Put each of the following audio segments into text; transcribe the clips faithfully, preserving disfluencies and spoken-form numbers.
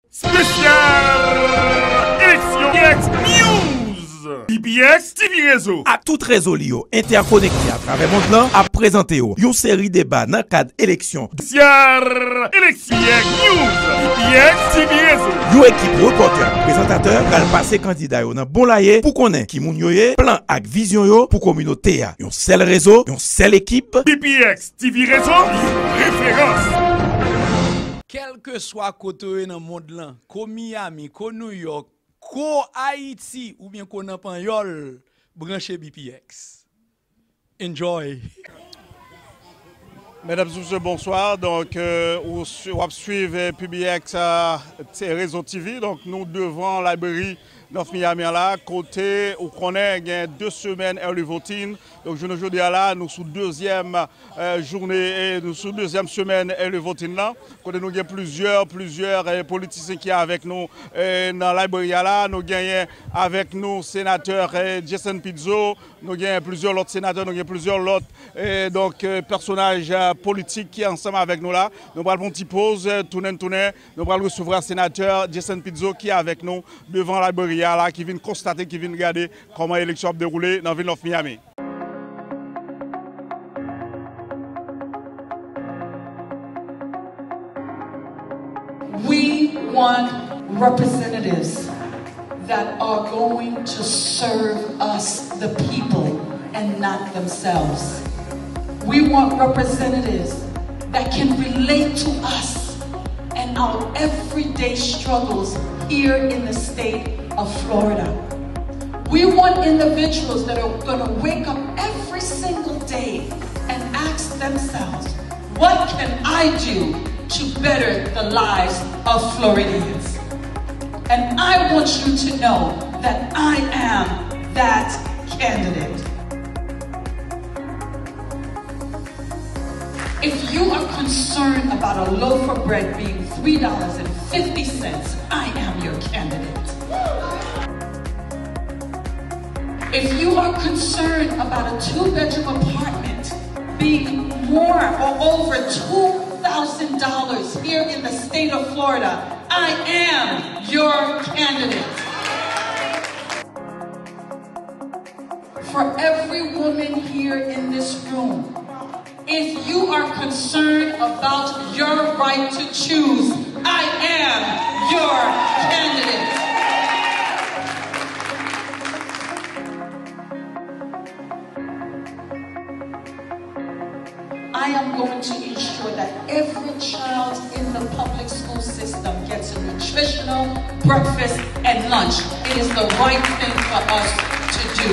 Spesyal eleksyon B P X News. B P X T V Rezo ak tout rezo li yo entèkonekte atravè mond lan ap prezante w yon seri deba nan kad eleksyon. Spesyal eleksyon B P X News, B P X T V Rezo. Yon ekip repòtè ak prezantatè pral pase kandida yo nan bon laye pou konnen ki moun yo ye, plan ak vizyon yo pou kominote a. Yon sèl rezo, yon sèl ekip. B P X T V Rezo, referans. Kèlkeswa kote w ye nan mond lan, ko Miami, ko New York, ko Ayiti oubyen ko nan Panyòl, branche B P X. Enjoy! Medam, mesye, bonswa. Donk, euh, ou su-, w ap swiv, euh, P B X, euh, t-, Rezo T V. Donk, nou devan library North Miami an la, kote ou konnen gen de semèn early voting. Donk, jounen jodi a la, nou sou dezyèm, euh, jounen, e nou sou dezyèm semèn early voting lan, kote nou gen plizyè, plizyè, euh, politisyen ki avèk nou, euh, nan library a la. Nou genyen avèk nou senatè, euh, Jason Pizzo, nou gen plizyè lòt senatè, nou gen plizyè lòt, eh, donk, eh, pèsonaj, eh, politik ki ansanm avèk nou la. Nou pral pran yon ti poz, eh, tounen, tounen. Nou pral resevwa senatè Jason Pizzo ki avèk nou devan library a la, ki vin konstate, ki vin gade kòman eleksyon ap dewoule nan vil North Miami. We want representatives that are going to serve us, the people, and not themselves. We want representatives that can relate to us and our everyday struggles here in the state of Florida. We want individuals that are going to wake up every single day and ask themselves, "What can I do to better the lives of Floridians?" And I want you to know that I am that candidate. If you are concerned about a loaf of bread being three dollars and fifty cents, I am your candidate. If you are concerned about a two bedroom apartment being more or over two thousand dollars here in the state of Florida, I am your candidate. For every woman here in this room, if you are concerned about your right to choose, I am your candidate. I am going to ensure that every child in the public school system gets a nutritional breakfast and lunch. It is the right thing for us to do.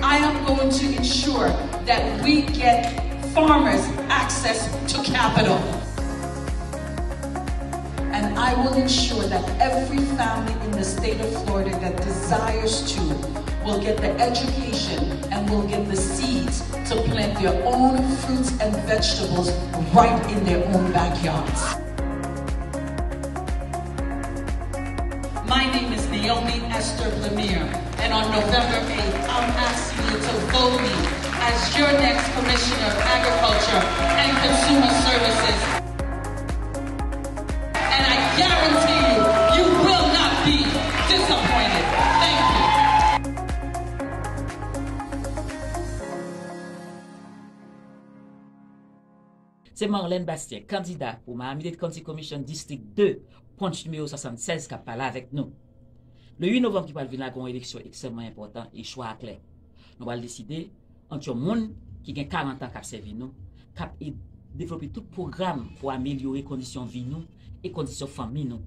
I am going to ensure that we get farmers access to capital. And I will ensure that every family in the state of Florida that desires to will get the education and will get the seeds to plant their own fruits and vegetables right in their own backyards. My name is Naomi Esther Lemire, and on November eighth, I'm asking you to vote me as your next Commissioner of Agriculture and Consumer Services. And I guarantee you, you will not be disappointed. Thank you. Se Marlène Bastien, kandida pou Miami-Dade County Commission District de, punch nimewo swasannsèz, k ap pale avèk nou. Le uit novanm ki pral vin la, gen yon eleksyon ekstrèmman enpòtan e chwa a klè. Nou pral deside ant yon moun ki gen karant an k ap sèvi nou, k ap e-, devlope tout pwogram pou amelyore kondisyon vi nou e kondisyon fanmi nou.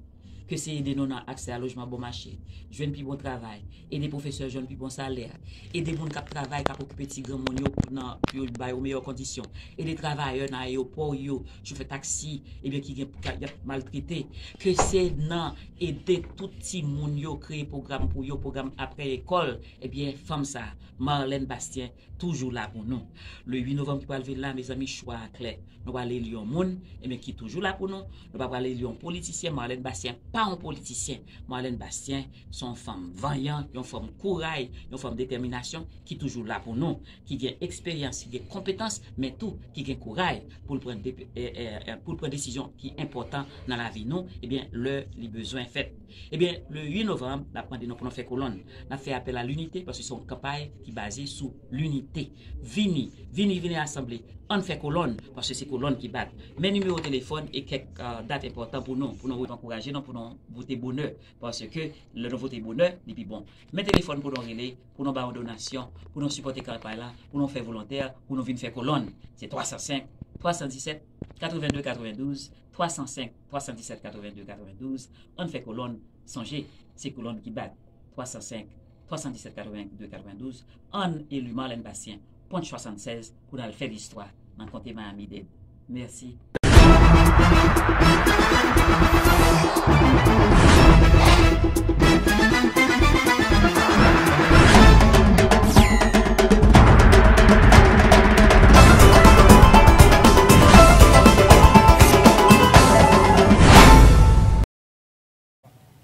Ke se ede nou nan aksè a lojman bon mache, jwenn pi bon travay, ede pwofesè jwenn pi bon salè, ede moun k ap travay, k ap okipe ti granmoun yo pou nan, pou yo ba yo meyè kondisyon, ede travayè nan ayewopò yo, chofè taksi, ebyen ki gen, k ap maltrete. Ke se nan ede tout timoun yo, kreye pwogram pou yo, pwogram aprè lekòl, ebyen fanm sa, Marlène Bastien, toujou la pou nou. Le uit novanm ki pral vin la, mezanmi, chwa a klè. Nou pral eli yon moun, ebyen, ki toujou la pou nou. Nou pa pral eli yon politisyen, Marlène Bastien pa yon politisyen. Marlène Bastien se yon fanm vanyan, yon fanm kouray, yon fanm detèminasyon ki toujou la pou nou, ki gen eksperyans, ki gen konpetans, men tou ki gen kouray pou l pran, pou l pran desizyon ki enpòtan nan lavi nou, ebyen, lè li bezwen fèt. Ebyen, le uit novanm, n ap mande nou pou nou fè kolonn. N ap fè apèl a linite, paske se yon kanpay ki baze sou linite. Vini, vini, vini rasanble. Ann fè kolonn, paske se kolonn ki bat. Men nimewo telefòn e kèk dat enpòtan pou nou, pou nou ankouraje nou, pou nou vote bonè. Paske lè nou vote bonè, li pi bon. Men telefòn pou nou rele, pou nou ba yon donasyon, pou nou sipòte kanpay la, pou nou fè volontè, pou nou vin fè kolonn. Se twa san senk, twa san disèt, katrevenn de katrevendouz, twa san senk, twa san disèt, katrevenn de katrevendouz. Ann fè kolonn, sonje, se kolonn ki bat. Twa san senk, twa san disèt, katrevenn de katrevendouz. Ann eli Marlène Bastien, Pwent swasannsèz, pou n al fè listwa nan konte Miami-Dade. Mèsi.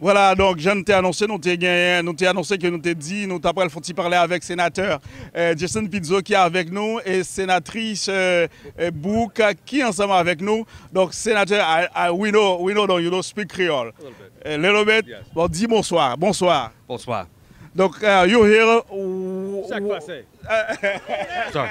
Vwala, donk, jan n te anonse, nou te genyen, nou te anonse ke nou te di, nou ta pral fè yon ti pale avèk senatè, eh, Jason Pizzo ki avèk nou, e senatris, eh, eh, Book ki ansanm avèk nou. Donk, senatè, I, I, we know, we know, don't you know, speak Creole. A little bit. A little bit? Yes. Bon, di bonswa. Bonswa. Bonswa. Donk, eh, you here, ou, Sa k ou, pase? Sorry.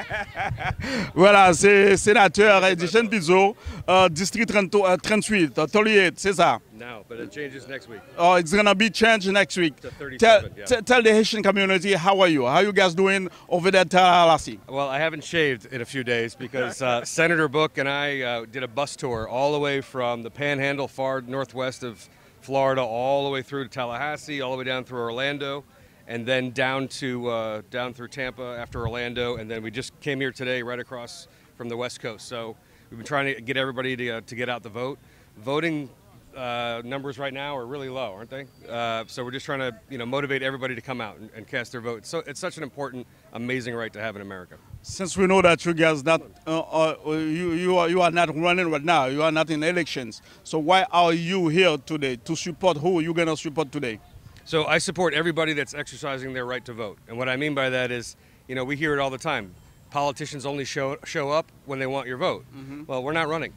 Vwala, se senatè, eh, Jason Pizzo, eh, distri trant, eh, tranntuit, eh, thirty-eight, se sa? Now, but it changes next week. Oh, it's gonna be changed next week. To thirty-seven, yeah. Tell, te-, tell the Haitian community, how are you? How you guys doing over there at Tallahassee? Well, I haven't shaved in a few days because, uh, Senator Book and I, uh, did a bus tour all the way from the Panhandle, far northwest of Florida, all the way through to Tallahassee, all the way down through Orlando, and then down to, uh, down through Tampa after Orlando, and then we just came here today, right across from the West Coast. So we've been trying to get everybody to, uh, to get out the vote. Voting, uh, numbers right now are really low, aren't they? Uh, so we're just trying to, you know, motivate everybody to come out and, and cast their vote. So it's such an important, amazing right to have in America. Since we know that you guys not, uh, uh, you, you are, you are not running right now, you are not in elections. So why are you here today? To support who you gonna support today? So I support everybody that's exercising their right to vote. And what I mean by that is, you know, we hear it all the time. Politicians only show, show up when they want your vote. Mm-hmm. Well, we're not running.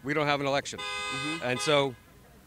We don't have an election. Mm-hmm. And so,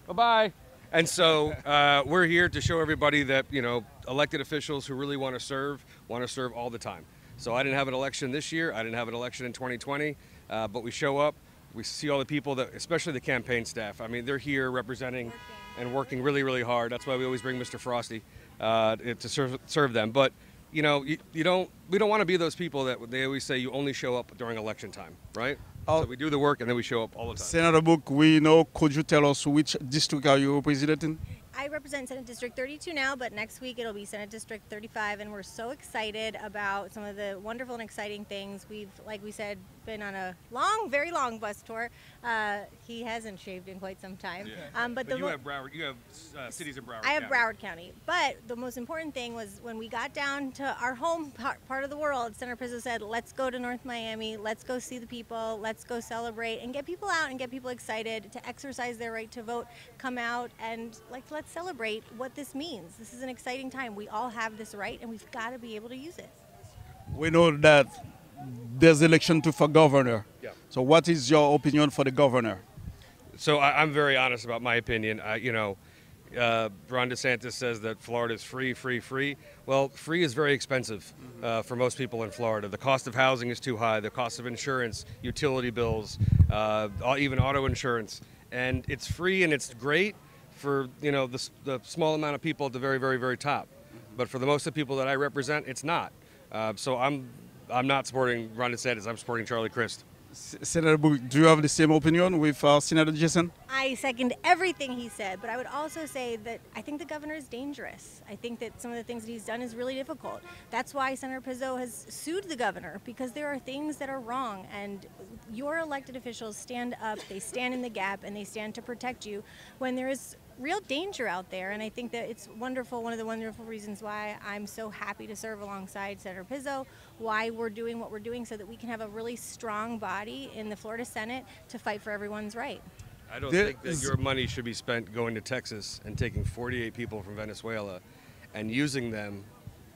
bye-bye. And so, uh, we're here to show everybody that, you know, elected officials who really wanna serve, wanna serve all the time. So I didn't have an election this year. I didn't have an election in twenty twenty, uh, but we show up. We see all the people that, especially the campaign staff. I mean, they're here representing and working really, really hard. That's why we always bring Mister Frosty, uh, to serve, serve them. But, you know, you, you don't, we don't wanna be those people that they always say you only show up during election time, right? Oh. So we do the work and then we show up all the time. Senator Book, we know. Could you tell us which district are you representing? I represent Senate District thirty-two now, but next week it'll be Senate District thirty-five, and we're so excited about some of the wonderful and exciting things. We've, like we said, been on a long, very long bus tour. Uh, he hasn't shaved in quite some time. Yeah. Um, but But the you mo- have Broward, you have, uh, cities in Broward I have County. Broward County. But the most important thing was when we got down to our home par- part of the world, Senator Pizzo said, "Let's go to North Miami. Let's go see the people. Let's go celebrate and get people out and get people excited to exercise their right to vote." Come out and, like, let's celebrate what this means. This is an exciting time. We all have this right, and we've gotta be able to use it. We know that there's election to, for governor. Yeah. So what is your opinion for the governor? So I, I'm very honest about my opinion. I, you know, uh, Ron DeSantis says that Florida is free, free, free. Well, free is very expensive, mm-hmm, uh, for most people in Florida. The cost of housing is too high. The cost of insurance, utility bills, uh, au- even auto insurance. And it's free and it's great for, you know, the, s- the small amount of people at the very, very, very top. But for the most of the people that I represent, it's not. Uh, so I'm, I'm not supporting Ron DeSantis. I'm supporting Charlie Crist. S- Senator Book, do you have the same opinion with, uh, Senator Jason? I second everything he said, but I would also say that I think the governor is dangerous. I think that some of the things that he's done is really difficult. That's why Senator Pizzo has sued the governor, because there are things that are wrong, and your elected officials stand up, they stand in the gap, and they stand to protect you when there is real danger out there. And I think that it's wonderful, one of the wonderful reasons why I'm so happy to serve alongside Senator Pizzo, why we're doing what we're doing, so that we can have a really strong body in the Florida Senate to fight for everyone's right. I don't think that your money should be spent going to Texas and taking forty-eight people from Venezuela and using them,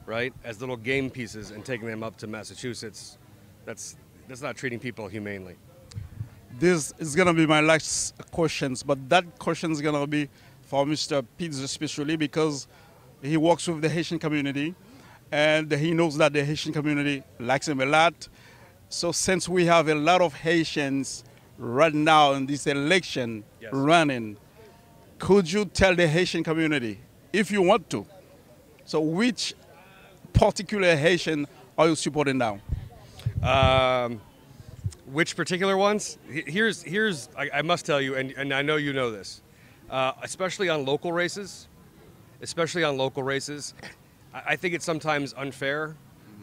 right, as little game pieces and taking them up to Massachusetts. That's that's not treating people humanely. This is gonna be my last questions, but that question is gonna be for Mister Pitts especially because he works with the Haitian community and he knows that the Haitian community likes him a lot. So since we have a lot of Haitians right now in this election Yes. running, could you tell the Haitian community, if you want to, so which particular Haitian are you supporting now? Um, which particular ones? Here's here's I, I must tell you, and, and I know you know this, uh, especially on local races, especially on local races, I, I think it's sometimes unfair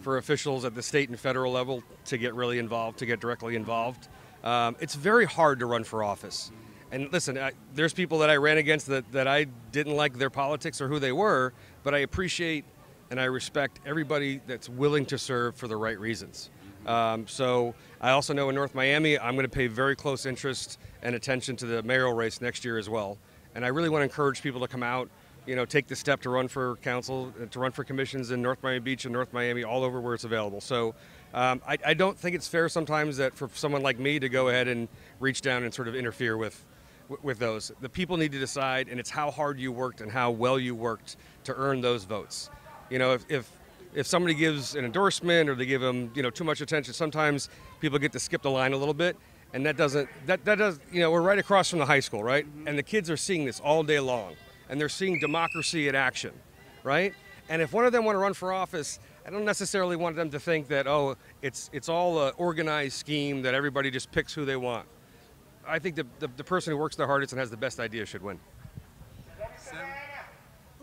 for officials at the state and federal level to get really involved, to get directly involved. Um, it's very hard to run for office. And listen, I, there's people that I ran against that, that I didn't like their politics or who they were, but I appreciate and I respect everybody that's willing to serve for the right reasons. Um, so I also know in North Miami, I'm going to pay very close interest and attention to the mayoral race next year as well. And I really want to encourage people to come out, you know, take the step to run for council, uh, to run for commissions in North Miami Beach and North Miami, all over where it's available. So um, I, I don't think it's fair sometimes that for someone like me to go ahead and reach down and sort of interfere with with those. The people need to decide, and it's how hard you worked and how well you worked to earn those votes. You know, if if, if somebody gives an endorsement or they give them, you know, too much attention, sometimes people get to skip the line a little bit, and that doesn't that that does you know we're right across from the high school, right? And the kids are seeing this all day long, and they're seeing democracy in action, right? And if one of them want to run for office, I don't necessarily want them to think that, oh, it's it's all an organized scheme that everybody just picks who they want. I think the, the, the person who works the hardest and has the best idea should win.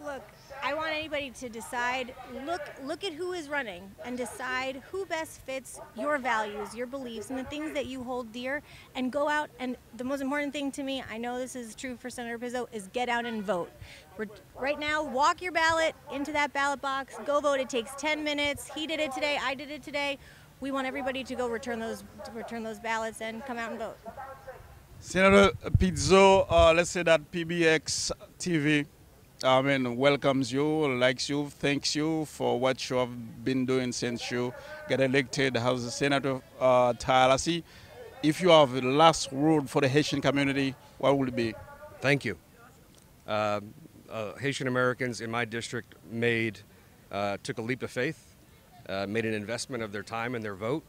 Look, I want anybody to decide, look look at who is running and decide who best fits your values, your beliefs, and the things that you hold dear, and go out and the most important thing to me, I know this is true for Senator Pizzo, is get out and vote. We're, right now, walk your ballot into that ballot box, go vote. It takes ten minutes. He did it today, I did it today. We want everybody to go return those return those ballots and come out and vote. Senator Pizzo, uh, let's say that P B X T V, I mean, welcomes you, likes you, thanks you for what you have been doing since you got elected as a senator, uh, Tallahassee. If you have a last word for the Haitian community, what would it be? Thank you. Uh, uh, Haitian Americans in my district made uh, took a leap of faith, uh, made an investment of their time and their vote,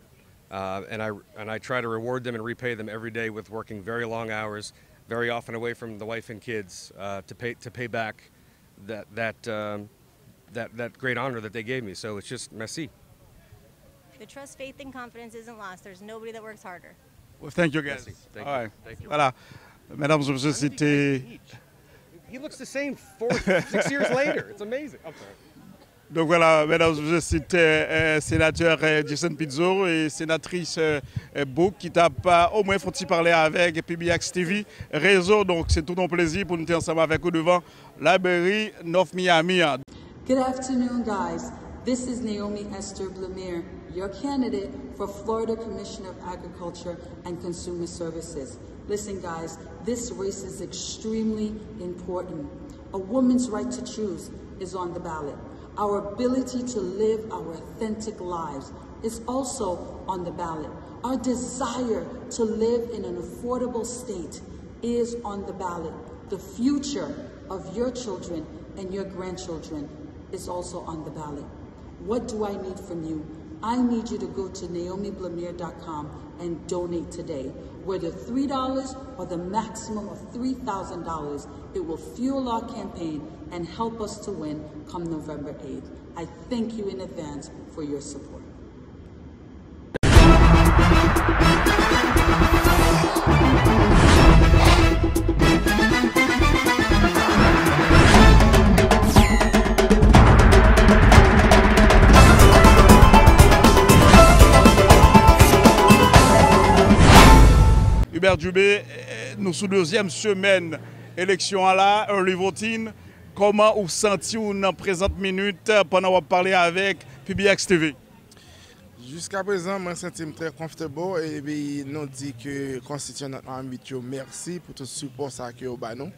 uh, and I and I try to reward them and repay them every day with working very long hours, very often away from the wife and kids, uh, to pay to pay back that that um, that that great honor that they gave me. So it's just merci. The trust, faith, and confidence isn't lost. There's nobody that works harder. Well, thank you guys. Merci. Thank All you. Right. Thank you. Voilà. Medam, se te He looks the same four, six years later. It's amazing. I'm sorry. Donk vwala, medam, se te eh, senatè eh, Jason Pizzo e senatris eh, eh, Book ki t ap eh, omwen fè yon ti pale avèk P B X T V. Rezo, donk se tout yon plezi pou nou te ansanm avèk ou devan Library North Miami an. Good afternoon, guys. This is Naomi Esther Blamire, your candidate for Florida Commissioner of Agriculture and Consumer Services. Listen, guys, this race is extremely important. A woman's right to choose is on the ballot. Our ability to live our authentic lives is also on the ballot. Our desire to live in an affordable state is on the ballot. The future of your children and your grandchildren is also on the ballot. What do I need from you? I need you to go to naomi blamire dot com and donate today. Whether three dollars or the maximum of three thousand dollars, it will fuel our campaign and help us to win come November eighth. I thank you in advance for your support. Hubert Dubé, eh, nou sou dezyèm semèn eleksyon an la, early voting. Kòman ou santi w nan prezant minit eh, pandan w ap pale avèk P B X T V? Jiska prezan, mwen santi m trè comfortable, epi nou di ke konstityan Nòt Mamit yo mèsi pou tout sipò sa ke yo ba nou.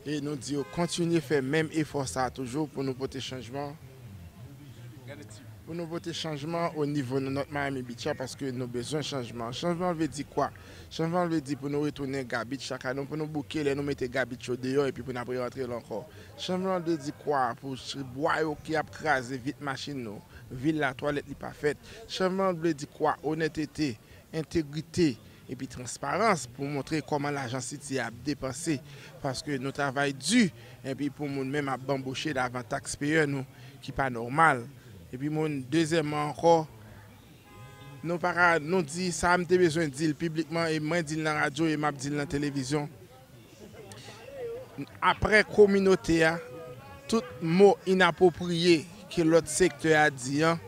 E nou di yo kontinye fè menm efò sa toujou pou nou pote chanjman. Pou nou pote chanjman o nivo Nòt Miami Beach la, paske nou bezwen chanjman. Chanjman vle di kwa? Chanjman vle di pou nou retounen gabich lakay nou, pou nou bouke lè nou mete gabich yo deyò epi pou n ap re-rantre l ankò. Chanjman vle di kwa? Pou ch-, bwa yo ki ap kraze vit machin nou. Vil la, twalèt li pa fèt. Chanjman vle di kwa? Onètete, entegrite, epi transparans pou montre kòman lajan City a ap depanse. Paske nou travay di, epi pou moun menm ap banboche davan taxpayer nou, ki pa nòmal. Epi moun, dezyèmman ankò, nou pa ka, nou di sa m te bezwen di l piblikman, e mwen di l nan radyo, e m ap di l nan televizyon. Apre kominote a, tout mo inapwopriye ke lòt sektè a di an,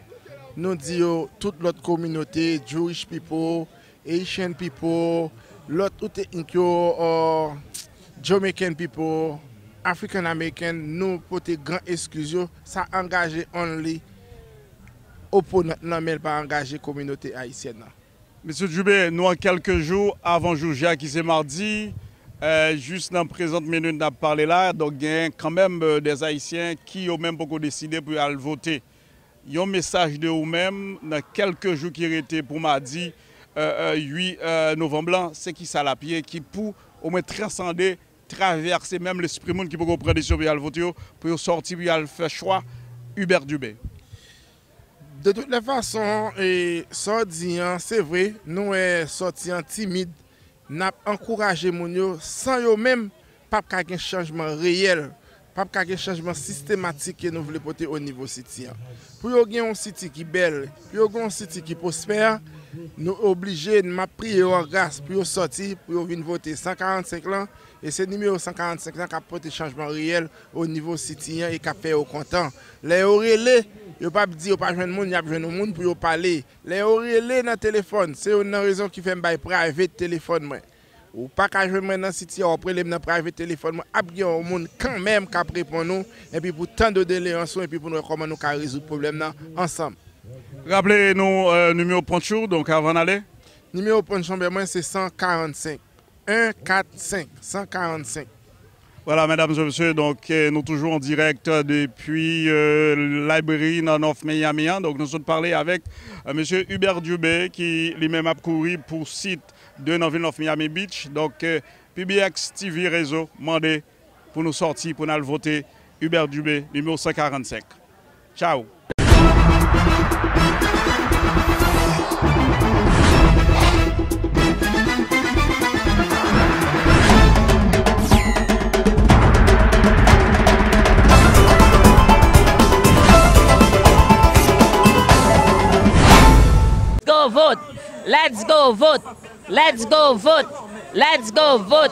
nou di yo, tout lòt kominote, Jewish people, Haitian people, lòt ou teknik yo, uh, Jamaican people, African American, nou pote gran eskiz yo, sa angaje only opponent nan, men l pa angaje kominote ayisyèn nan. Mesye Dube, nou an kèlke jou avan jou J a ki se madi, eh, jis nan prezant minit n ap pale la, donk genyen kanmenm, eh, dè Ayisyen ki yo menm poko deside pou y al vote. Yon mesaj de ou menm nan kèlke jou ki rete pou madi, eh, eh, uit, eh, novanm lan, se kisa l ap ye ki pou omwen transande, travèse menm lespri moun ki poko pran desizyon pou y al vote yo, pou yo sòti pou y al fè chwa Hubert Dube? De toutes les façons, e, sa w di an, se vre, nou wè sòti an timid, n ap ankouraje moun yo, san yo menm, p ap ka gen chanjman reyèl, p ap ka gen chanjman sistematik ke nou vle pote o nivo City an. Pou yo gen yon City ki bèl, pou yo gen yon City ki pwospè, nou oblije, m ap priye yo an gras pou yo sòti, pou yo vin vote san karannsenk lan, e se nimewo san karannsenk lan k ap pote chanjman reyèl o nivo City an e k ap fè yo kontan. Lè yo rele, yo p ap di yo pa jwenn moun, y ap jwenn yon moun pou yo pale. Lè yo rele nan telefòn, se youn nan rezon ki fè m bay private telefòn mwen. Ou pa ka jwenn mwen nan City a, w ap rele m nan private telefòn mwen, ap gen yon moun kanmenm k ap reponn ou, epi pou tande doleyans ou, epi pou n wè kòman nou ka rezoud pwoblèm nan ansanm. Raple nou, eh, nimewo ponch ou, donk, avan n ale. Nimewo ponch Lambert mwen, se san karannsenk. En kat senk, san karannsenk. Voilà, mesdames et messieurs, donc, euh, nous toujours en direct depuis, euh, librairie dans North Miami, hein. Donc, nous sommes parlé avec, euh, monsieur Hubert Dubé, qui lui-même a couru pour site de dans Ville North Miami Beach. Donc, euh, P B X T V Réseau, mandé pour nous sortir, pour nous voter Hubert Dubé, numéro cent quarante-cinq. Tchao. Go vote! Let's go vote! Let's go vote! Let's go vote!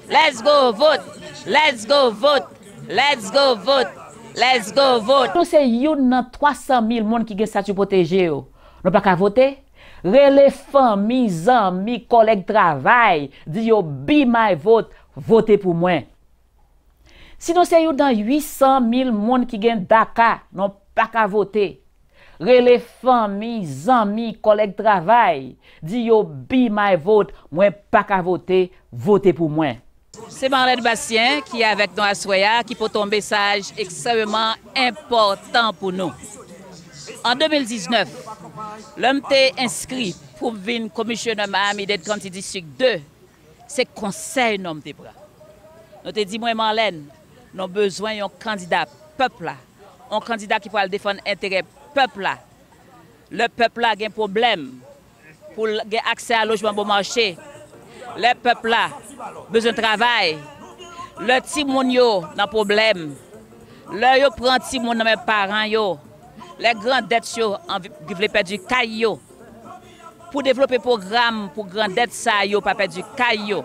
Let's go vote! Let's go vote! Let's go vote! Let's go vote! Nou se youn nan twa san mil moun ki gen estati pwoteje yo. Nou pa ka vote? Rele fanmi, zanmi, kòlèg travay, di yo be my vote, vote pou mwen. Si nou se youn nan uit san mil moun ki gen DACA, nou pa ka vote. Rele fanmi, zanmi, kòlèg travay, di yo be my vote, mwen pa ka vote, vote pou mwen. Se Marlène Bastien ki avèk nou aswè a, ki pote yon mesaj ekstrèmeman enpòtan pou nou. An de mil diznèf, lè m te enskri pou m vin Commissioner Miami-Dade County District de, se konsèy non m te pran. Nou te di mwen, Marlène, nou bezwen yon kandida pèp la, yon kandida ki pral defann enterè pèp la. Lè pèp la gen pwoblèm pou l gen aksè a lojman bon mache, lè pèp la bezwen travay, lè timoun yo nan pwoblèm, lè yo pran timoun nan men paran yo, lè grandèt yo anvi, vle pèdi kay yo, pou devlope pwogram pou grandèt sa yo pa pèdi kay yo.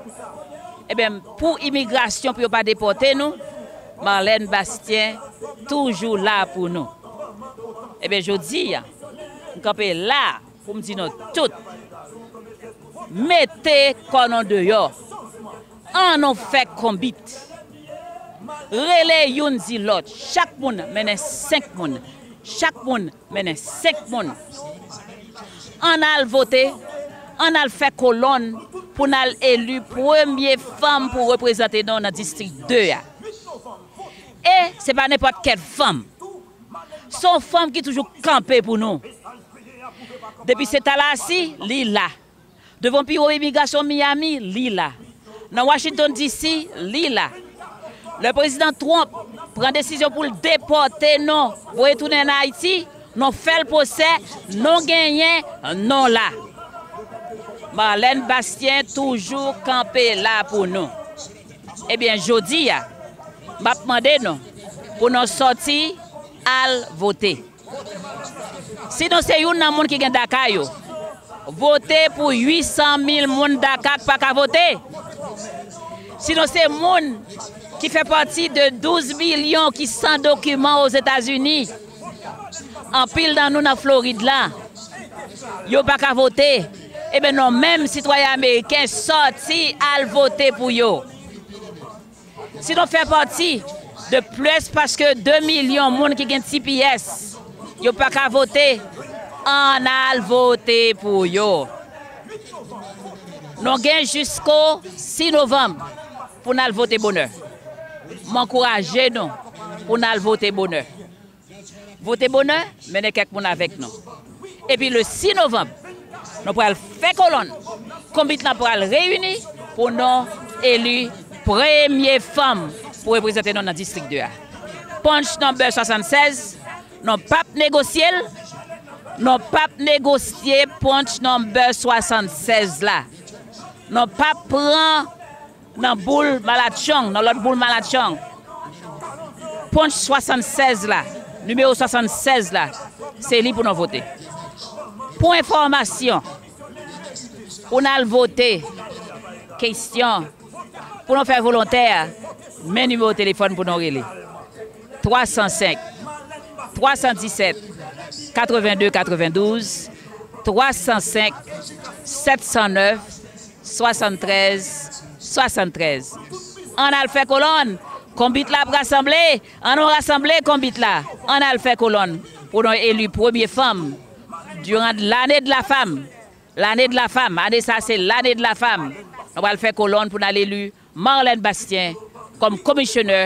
Ebyen, pou imigrasyon, pou yo pa depòte nou, Marlène Bastien toujou la pou nou. Ebyen, jodi a, m kanpe la pou m di nou tout, mete kò nou deyò. Ann nou fè konbit. Rele youn di lòt. Chak moun mennen senk moun. Chak moun mennen senk moun. Ann al vote, ann al fè kolonn pou n al eli premye fanm pou reprezante nou nan distrik de a. E se pa nenpòt kèl fanm. Se yon fanm ki toujou kanpe pou nou. Depi se Tallahassee, li la. Devan biwo imigrasyon Miami, li la. Nan Washington D C, li la. Lè prezidan Trump pran desizyon pou l depòte nou, voye tounen ann Ayiti, nou fè l pwosè, nou genyen, nou la. Marlène Bastien toujou kanpe la pou nou. Ebyen, jodi a, m ap mande nou pou nou sòti al vote. Si nou se youn nan moun ki gen DACA yo, vote pou uit san mil moun DACA k pa ka vote. Si nou se moun ki fè pati de douz milyon ki san dokiman Ozetazini, anpil nan nou nan Florid la, yo pa ka vote, ebyen nou menm sitwayen ameriken sòti al vote pou yo. Si nou fè pati de plis paske de milyon moun ki gen T P S, yo pa ka vote, ann al vote pou yo. Nou gen jisko sis novanm pou n al vote bonè. M ankouraje nou pou n al vote bonè. Vote bonè, mennen kèk moun avèk nou. Epi le sis novanm, nou pral fè kolonn. Konbit lan pral reyini pou nou eli premye fanm pou reprezante nou nan distrik de a. Punch number swasannsèz, nou p ap negosye l. Nou p ap negosye punch number swasannsèz la. Nou p ap pran nan boul malatchong, nan lòt boul malatchong. Punch swasannsèz la, nimewo swasannsèz la, se li pou nou vote. Pou enfòmasyon, pou n al vote, kesyon, pou nou fè volontè a, men nimewo telefòn pou nou rele. Twa san senk, twa san disèt, katrevenn de katrevendouz, twa san senk, sèt san nèf, swasantrèz, swasantrèz. Ann al fè kolonn. Konbit la ap rasanble. Ann nou rasanble konbit la. Ann al fè kolonn pou nou eli premye fanm. Durant l'année de la femme, l'année de la femme, ane sa se l'année de la femme, nou pral fè kolonn pou n al eli Marlène Bastien kòm komisyonè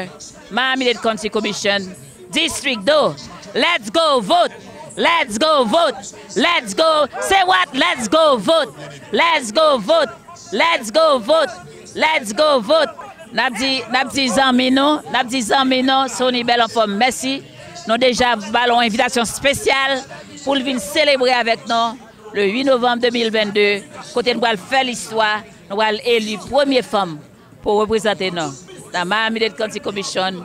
Miami-Dade County Commission, District deux. Let's go vote! Let's go vote! Let's go! Say what? Let's go vote! Let's go vote! Let's go vote! Let's go vote! N ap di, n ap di zanmi nou, n ap di zanmi nou, Sony Bèl anfòm, mèsi. Nou deja ba l yon envitasyon espesyal pou l vin selebre avèk nou le uit novanm de mil vennde, kote n pral fè listwa, nou pral eli premye fanm pou reprezante nou nan Miami-Dade County Commission,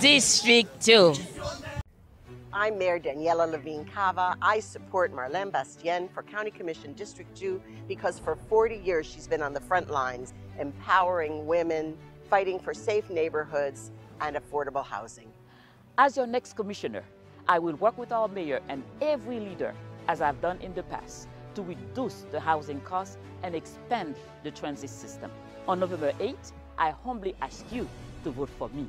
District two. I'm Mayor Daniella Levine Cava. I support Marlène Bastienne for County Commission District two because for forty years she's been on the front lines, empowering women, fighting for safe neighborhoods and affordable housing. As your next commissioner, I will work with our mayor and every leader, as I've done in the past, to reduce the housing costs and expand the transit system. On November eighth, I humbly ask you to vote for me.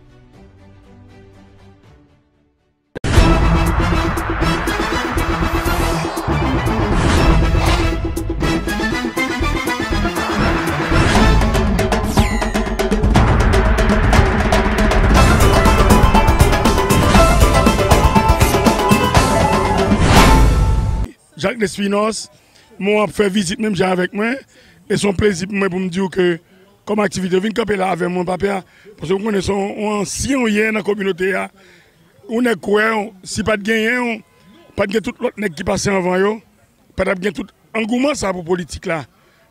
Jacques Lespinasse, mwen ap fè vizit menm jan avèk mwen. E se yon plezi pou mwen pou m di w ke kòm aktivite, vin kanpe la avè mwen, papa. Paske m konnen se yon, yon ansyen ou ye nan kominote a. Ou nèg kwè, si pa t genyen w, pa t gen tout lòt nèg ki pase anvan yo, pa t ap gen tout angouman sa pou politik la.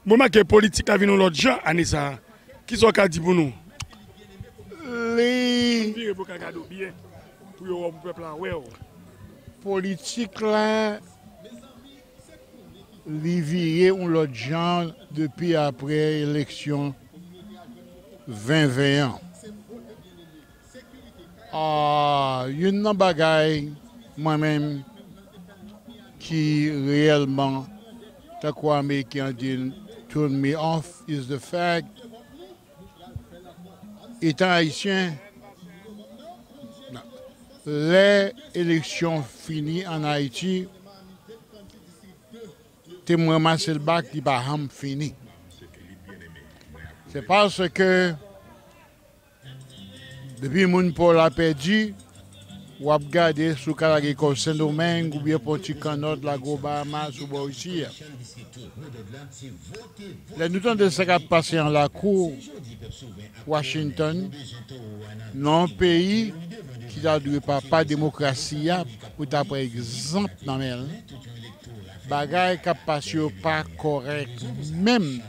Mwen remake politik la vin yon lòt jan ane sa a. Kisa w ka di pou nou? Li. Vire pou w ka gade w byen, pou yo wè w, pou pèp la wè w. Politik la, li vire yon lòt jan depi apre eleksyon ven ven an. Ah, youn nan bagay mwen menm ki reyèlman, tankou Ameriken an di, turn me off is the fact, etan Ayisyen, lè eleksyon fini ann Ayiti, Te mwen ranmase l bak, li pa janm fini. Se paske depi moun pa w la pèdi, w ap gade si w ka lage kò w Sendomeng oubyen pran yon ti kannòt lage w Bahamas ou bò isi a. Lè nou tande sa k ap pase an lakou Washington, nan yon peyi ki ta dwe papa demokrasi a, pou ta pran egzanp nan men l, bagay k ap pase yo pa kòrèk menm.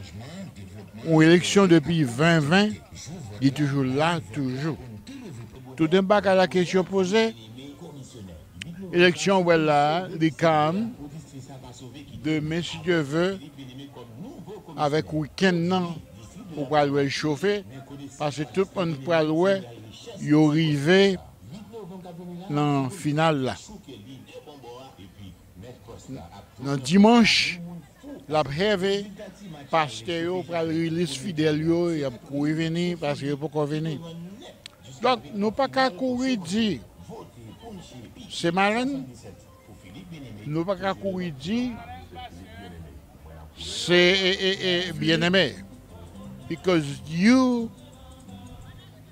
Yon eleksyon depi ven ven, li toujou la, toujou. Tout yon bagay la kesyon poze. Eleksyon w wè la a, li kalm. Demen, si Dye ve, avèk wikenn nan, ou pral wè l chofe, paske tout moun pral wè yo rive nan final la. Nan dimanch, l ap heve, pastè yo pral release fidèl yo, y ap kouri vini, paske yo poko vini. Donk, nou pa ka kouri di se Marlène, nou pa ka kouri di se, e, e, e, Bien-Aimé. Because you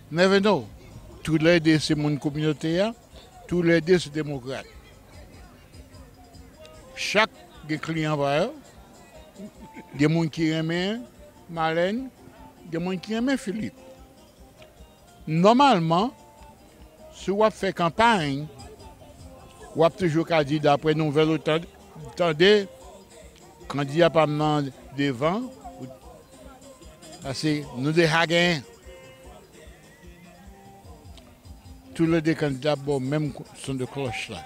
never know. Toulède se moun kominote a, toulède se demokrat. Chak gen kliyan pa yo, gen moun ki renmen Marlène, gen moun ki renmen Philippe. Nòmalman, si w ap fè kanpay, w ap toujou ka di, daprè nouvèl ou tan-, tande, kandida pa m nan devan, paske nou deja genyen. Toulède kandida ap ba w menm kou-, son de klòch la.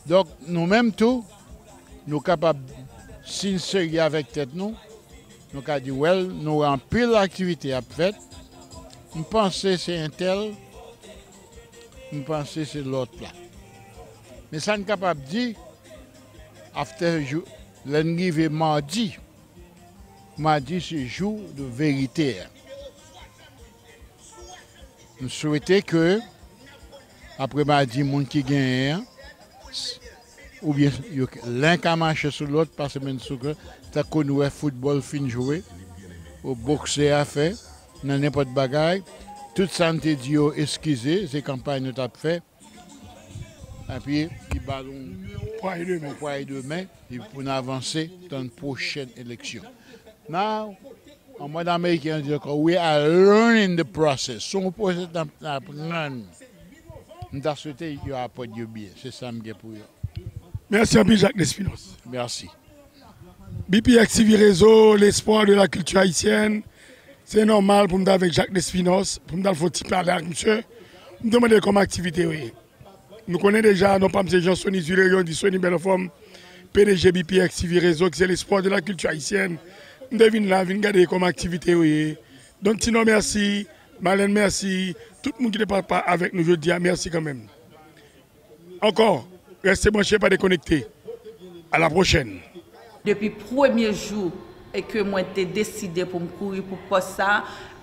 Donk, nou menm tou, nou kapab, si n serye avèk tèt nou, nou ka di, well, nou wè anpil aktivite ap fèt. M panse se entèl, m panse se lòt la. Men sa n kapab di, after jou, lè n rive madi, madi se jou de verite a. M swete ke, apre madi, moun ki genyen an, s-, oubyen yo, len ka mache sou lòt, pase men sou ke, tankou nou wè foutbòl fin jwe, ou bokse a fè, nan nenpòt bagay, tout sa n te di yo eskize, se kanpay nou t ap fè, epi li ba nou yon pwaye de men, epi pou n avanse, tann pwochèn eleksyon. Now, an mòd ameriken an di ankò, we are learning the process. Se yon pwosès n ap, n ap aprann. M ta swete yo aprann yo byen. Se sa m gen pou yo. Mèsi anpil, Jacques Lespinasse. Mèsi. B P X T V Réseau, l'espoir de la culture haïtienne. Se nòmal pou m t avèk Jacques Lespinasse, pou m t al fè yon ti pale ak misye. M te mande l kòman aktivite yo ye. Nou konnen deja, non pa m se Jean Sony Zulerion, di Sony Bèl Anfòm, P D G B P X T V Réseau, ki se l'espoir de la culture haïtienne. M te vin la, vin gade kòman aktivite yo ye. Don Tino, mèsi. Marlène, mèsi. Tout moun ki te pa, pa avèk nou jodi a, mèsi kanmenm. Ankò, reste branche, pa dekonekte. À la prochaine. Depi premye jou e ke mwen te deside pou m kouri pou pòs sa,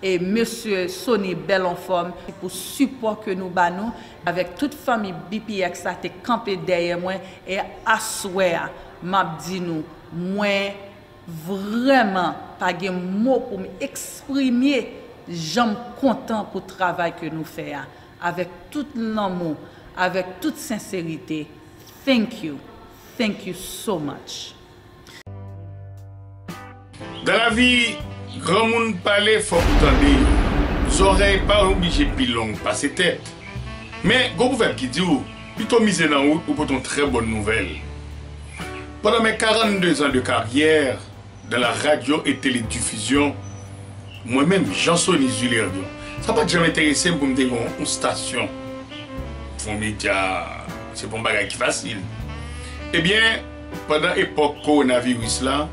e mesye Sony Bèl Anfòm, pou sipò ke nou ba nou, avèk tout fanmi B P X la te kanpe dèyè mwen, e aswè a, m ap di nou, mwen vrèman pa gen mo pou m eksprime jan m kontan pou travay ke nou fè a, avèk tout lanmou, avèk tout senserite. Thank you. Thank you so much. Dans la vie, granmoun pale, fòk ou tande. Zòrèy pa oblije pi long pase tèt. Men, gon pwovèb ki di w, pito mize nan wout ou pote yon trè bòn nouvèl. Pendant mes quarante-deux ans de carrière dans la radio et télédiffusion, mwen menm, Jean Sony Zulerion, sa pa t janm enterese m pou m te gen yon, yon stasyon. Fè yon medya, se pa yon bagay ki fasil. Ebyen, pandan epòk kowonaviris la,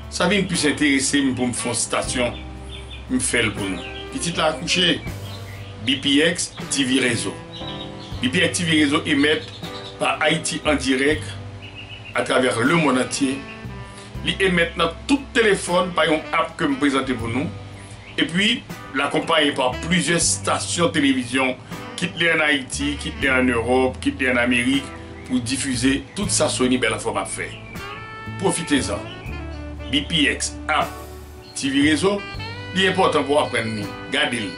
sa vin plis enterese m pou m fè yon stasyon, m fè l pou nou. Pitit la akouche, B P X T V Réseau. B P X T V Réseau emèt pa Ayiti an dirèk, atravè lemonn antye. Li emèt nan tout telefòn pa yon app ke m prezante pou nou. Epi, l akonpaye pa plizyè stasyon televizyon, kit li ann Ayiti, kit li ann Ewòp, kit li ann Amerik, pou difize tout sa Sony Bèl Anfòm ap fè. Pwofite-zan. B P X app T V Rezo, li enpòtan pou w aprann li, gade l,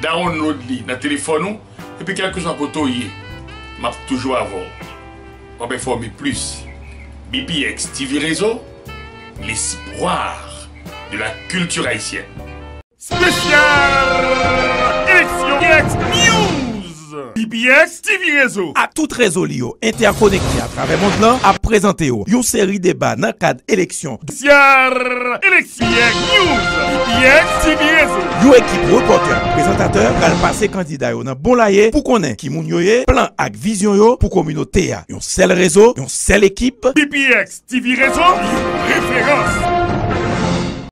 download li nan telefòn ou, epi kèlkeswa kote w ye, m ap toujou avè w. W ap enfòme plis. B P X T V Rezo, l'espoir de la culture haïtienne. Espesyal Eleksyon X News! B P X T V Rezo ak tout rezo li yo entèkonekte atravè mond lan ap prezante w yon seri deba nan kad eleksyon. Espesyal Eleksyon X News! B P X T V Rezo. Yon ekip repòtè, prezantatè pral pase kandida yo nan bon laye pou konnen ki moun yo ye, plan ak vizyon yo pou kominote a. Yon sèl rezo, yon sèl ekip. B P X T V Rezo, yon referans.